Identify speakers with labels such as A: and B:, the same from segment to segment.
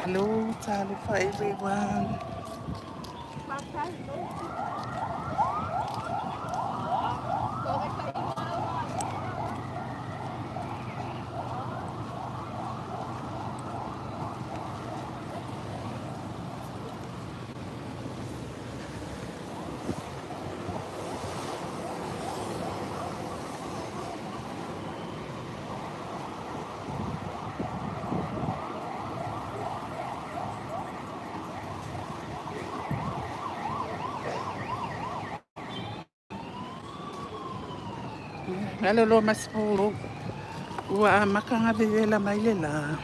A: Hello, talofa everyone. Lalo lo masipulu. Ua amata ona vevela mai le la.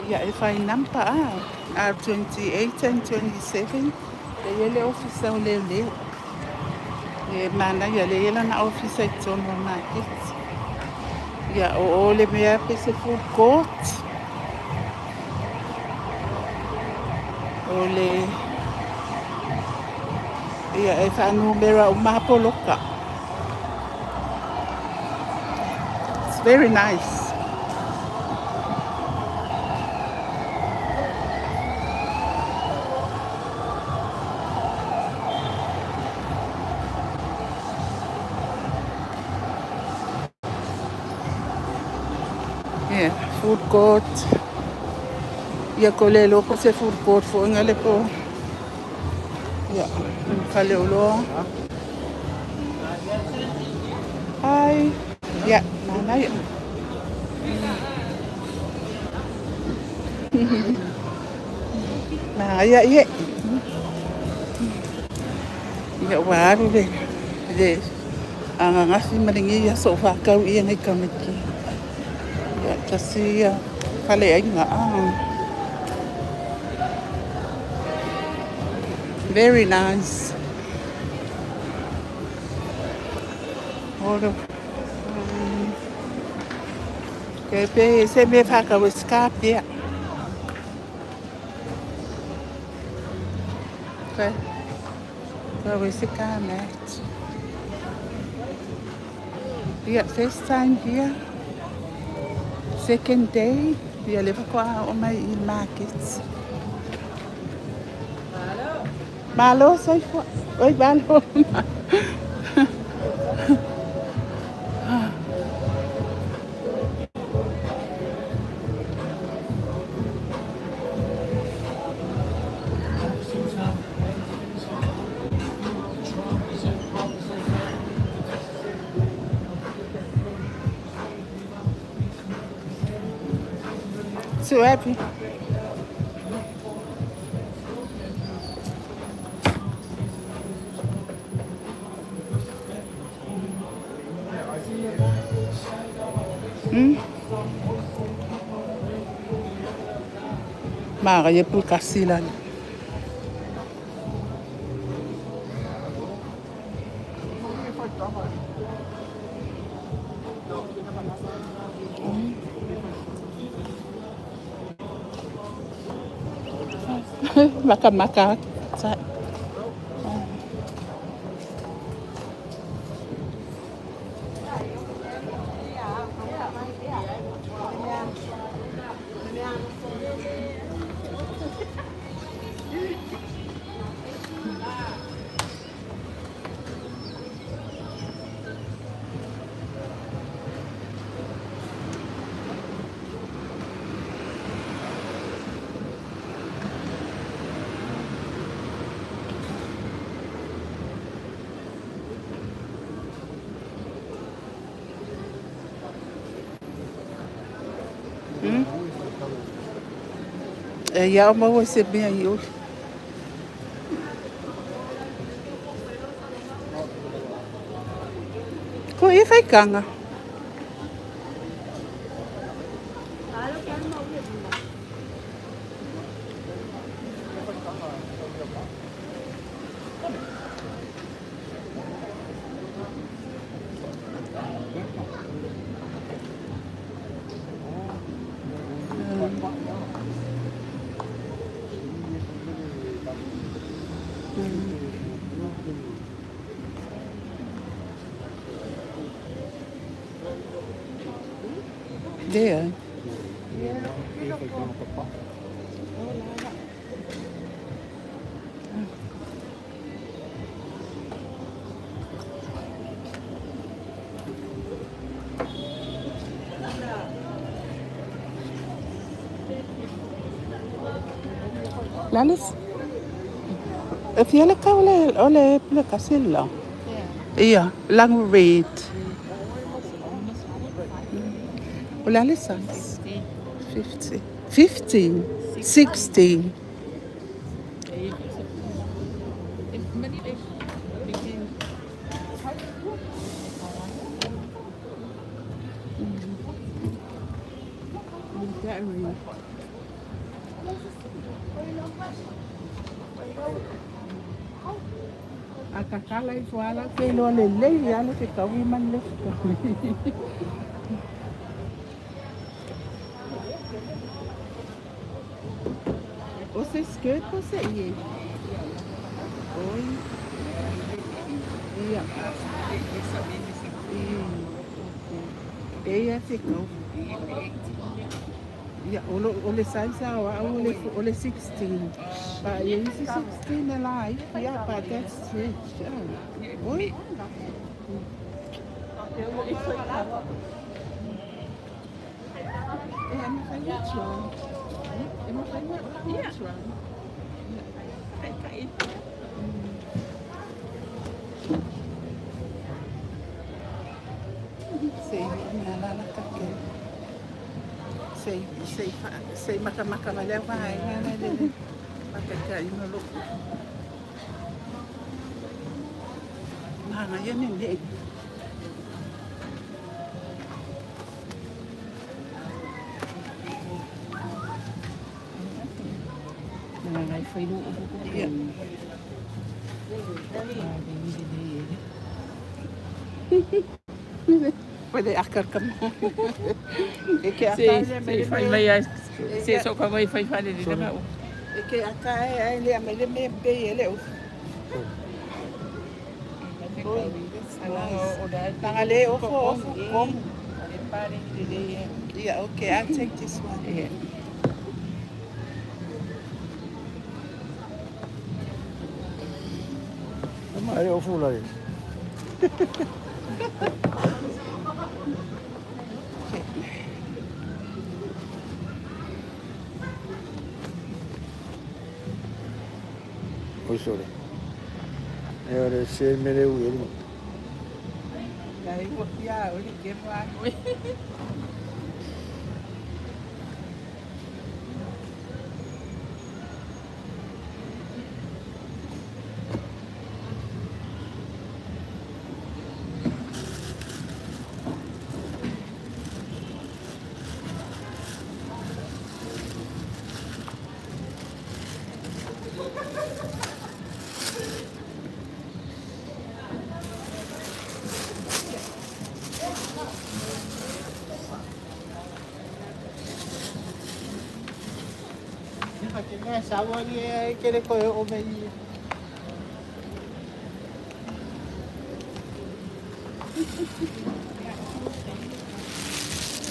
A: Ia e fai nampa a R28 and 27. E i ai le ofisa o leoleo. E manaia lea e i ai lana ofisa i totonu o le maketi. Ia o le mea pe se food court. O le ia e faanumera uma lava poloka. It's very nice. Yeah, food court. Ia ko le loko se food court fo nga le po. Ia, faleoloa. Hi. Ia, manaia. Manaia ie. Ia ua alu le anagasi ma lenei aso o whakau ia nei kamiki. Ia, tasi ia fale aiga. Ah. Very nice. Oro. Ke pe se me whakau e skapia. Okay. So we se car mat. Yeah, first time here. Second day. Ia le whakoa o mai i markets. Malo, soifua. Oi, malo. So happy. Mara ye pu kasila. Maka maka. E ia o maua se mea i uli. Ko e whaikanga. Leai. Lale e fia le kau le o le pule kasi la. Ia, lang red. O le ale size? 50. 15. 16. A kakala ifo ala ke iloa lelei lava le fetaui ma le fetaui. O se skirt po se ie? Oi. Ia. E ia fetau. Ia, o le size a au o le 16. But e isi 16 e la yeah, but that's stretch. Oi. E mafai ona try. E mafai ona try. Sei alala kake. Sei sei sei makamaka ma lea vaega le le makakaina lou. Manaia nenei. Ia. Pwede akar ka mo. E ke aka le
B: Se fai mai ai se so ka mai fai fale le ma.
A: E ke aka e ai le me le me pe e le. Oi, that's nice. Tangale ofo ofo kom. Yeah, okay, I'll take this one.
B: Yeah.
C: Ma e o fula e.
A: Okay.
C: O sore. E ore se mere u e.
A: Dai wo ya o le ke mo.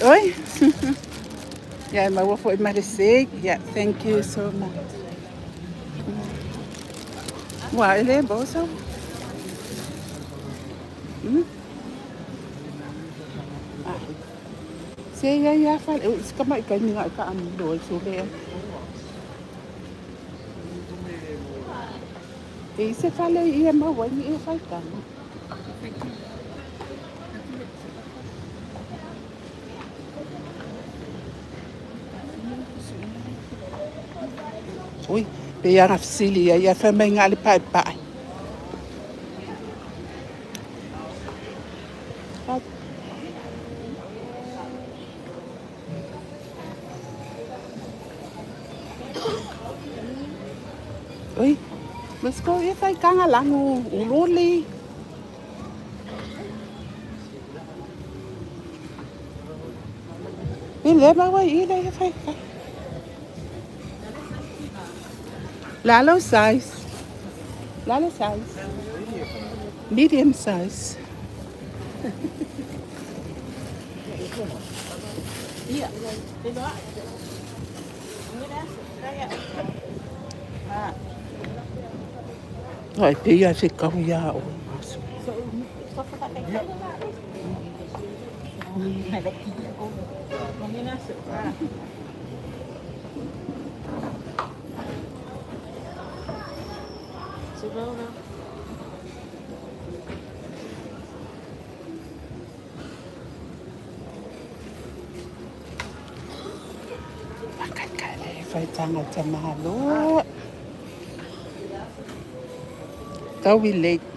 A: Oi. Yeah, maua foi ma le sik. Yeah, thank you so much. Ua e le boso. Ah. Se ia ia fa e ka mai ka ni ka am do so le. E se fale ia maua ni e fai ka. Oi, pe ia fesili ia ia fa mai ngā le pai pai. Oi, let's go ia fai kanga langu uloli. I le maua i le ia fai ka. Lalo size. Lale size. Medium size. Ai, pe ia se kau ia o. Makakale, fai tangata malo. Tau i late.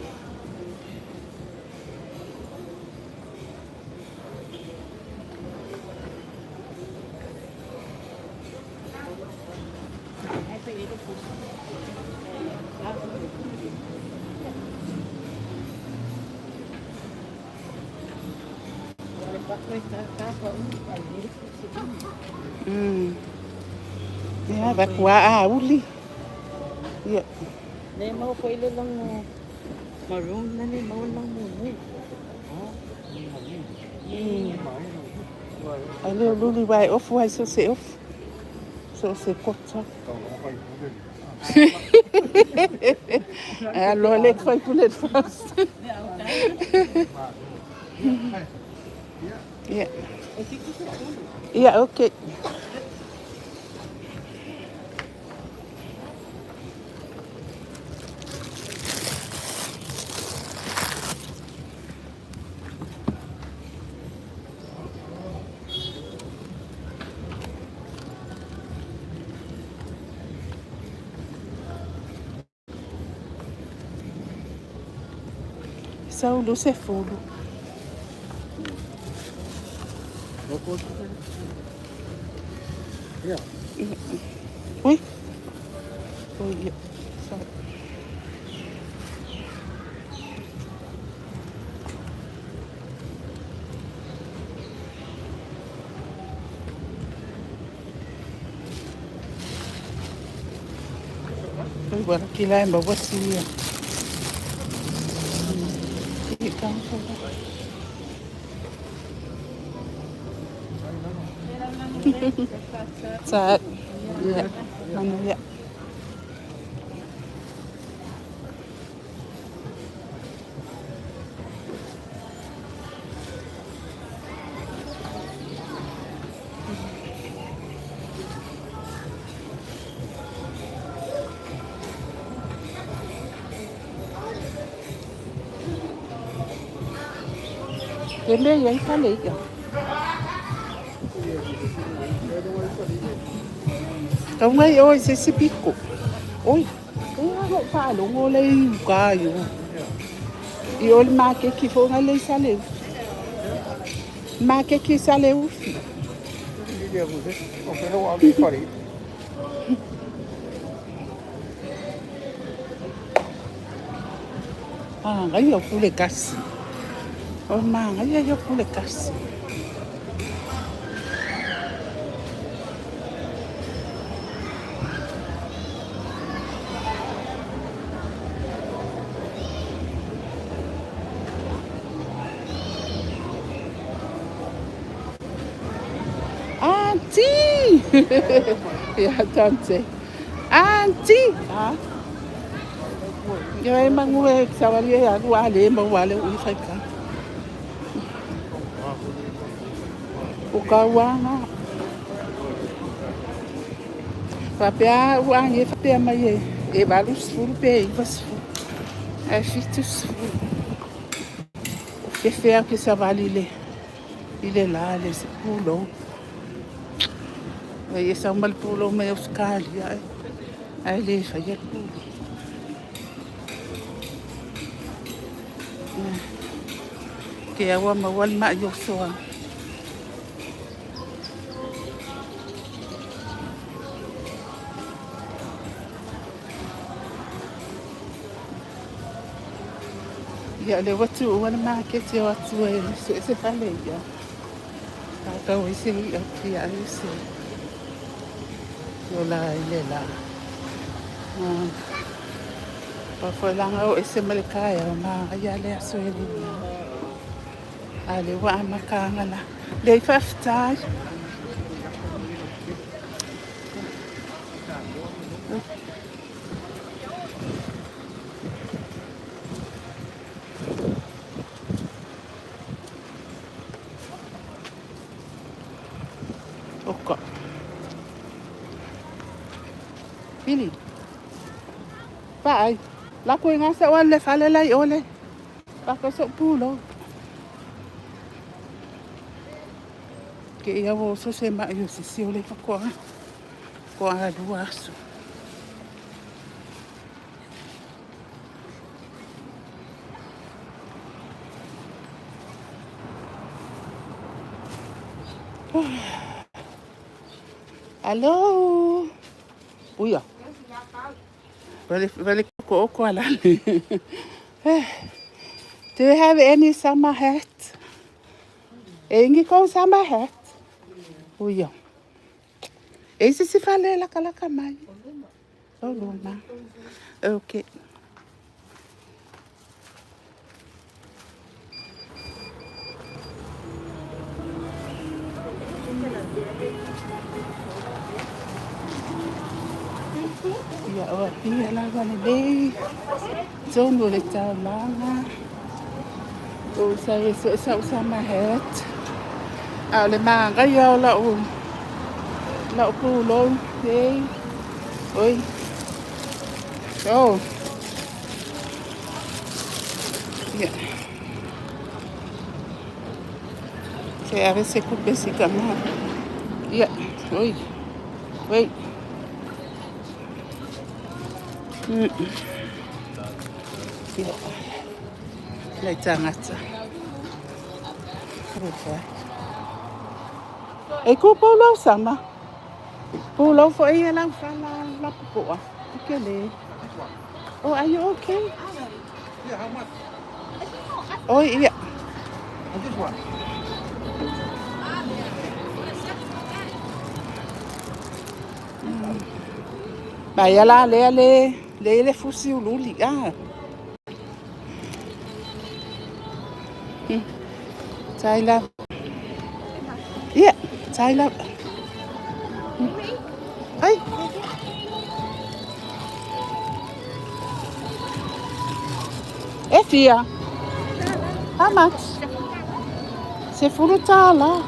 A: Ia, va kua a uli. Ia.
B: Ne mau ko ile lang maroon na ni mau lang mo mo.
A: A leo luli vai ofu ai so se ofu. So se kota. A lo le fai pulet fast. Ia. Ia, okay. Sau lu se fulu.
C: Ja.
A: Ui. Ui, ia. Sorry. Ui, wala kila e maua si ia. Ia, kau Sa, ia, manu ia. Ke mea ia i pale ia. Kau ngai oi se se piko. Oi, oi a lo whaalongo le i uka i o. I o le makeki fo ngai le sa le ufi. Makeki sa le ufi. Ah, ngai au pule kasi. O ma ngai au pule kasi. Auntie! Ia, tante. Auntie! Ah. Ia e mangu e sawali e alu ale mau ale ui whai ka. O ka uanga. Whapea uanga e whapea mai e. E 80 pe e 90. E 70. O whewhea ke sawali le. I le la le se pūlou. Ai e sau mai le pūlou mai Australia. Ai le whai e pūlou. Ke aua maua le mai o soa. Ia le watu o wana maketi o atu e se se fale ia. Tātou i se i au ki a i se. O la i le la. Pafoelaga o ese ma le taeao ma ia le aso e lima. A le ua amataga la. Lei faafetai. Oka. Pili. Paai. La ko inga sa wale fale lai ole. Pa ko so pulo. Ke ia wo so se ma yo sisi ole fa ko. Ko a lua aso. Hello. Uia. Vale vale ko ko ala. Do you have any summer hat? Engi ko summer hat. Uia. E se se fale la kala mai. O luma. Okay. Ia o pia lava lenei. Tonu le taulaga. O sa e so sa summer hat. A o le magaia o lau pulou. Ei. Oi. Oh. Ia. Se ave se kupe si kama. Ia. Oi. Oi. Ia. Le tangata. E ku pulou sama. Pulou fo ia lau fala la pupoa. Ke le. Oh, are you okay?
C: Yeah, how much?
A: Oh, ia.
C: And this one?
A: Ba ia la le le le le fusi ululi. Ah. Tai la. Ia, tai la. Ai. E fia. How much? Se fulu tala.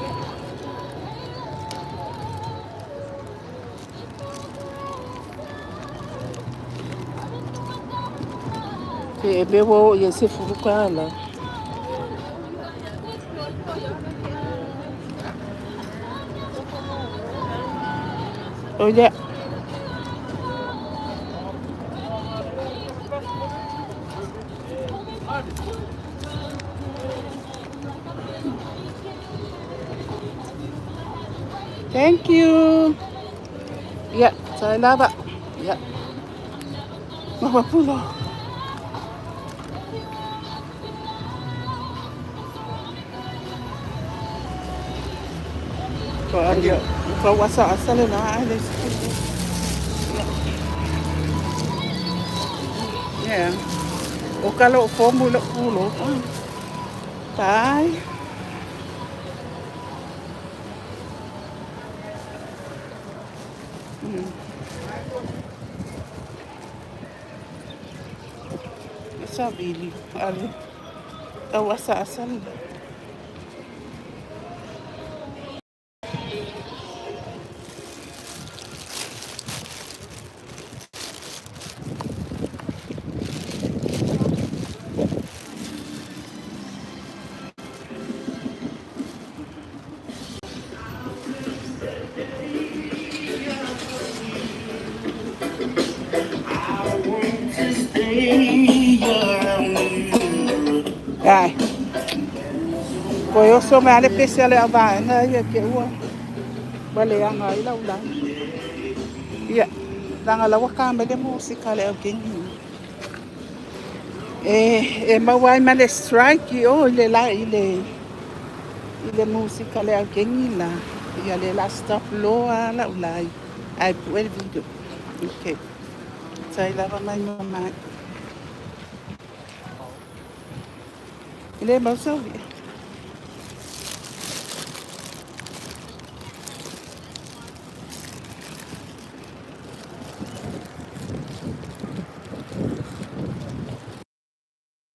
A: E be wo ye se fulu kala. Oh yeah. Thank you. Yeah, tai lava. Yeah. Mapapulo.
C: Thank you.
A: Fa wasa asale na ale. Yeah. O kalo fomu lo pulo. Tai. Sabili. Ale. Tau asa asale. Ai. Ko yo so me ale pese ale ava na ia ke ua. Wale anga ila ula. Ia. Langa la waka me le musika le au kengi. E mawai ma le strike o le la i le musika le au kengi la. Ia le la stop loa la ulai. Ai pu el video. Okay. Tai lava mai mai. E le mau sau i'a.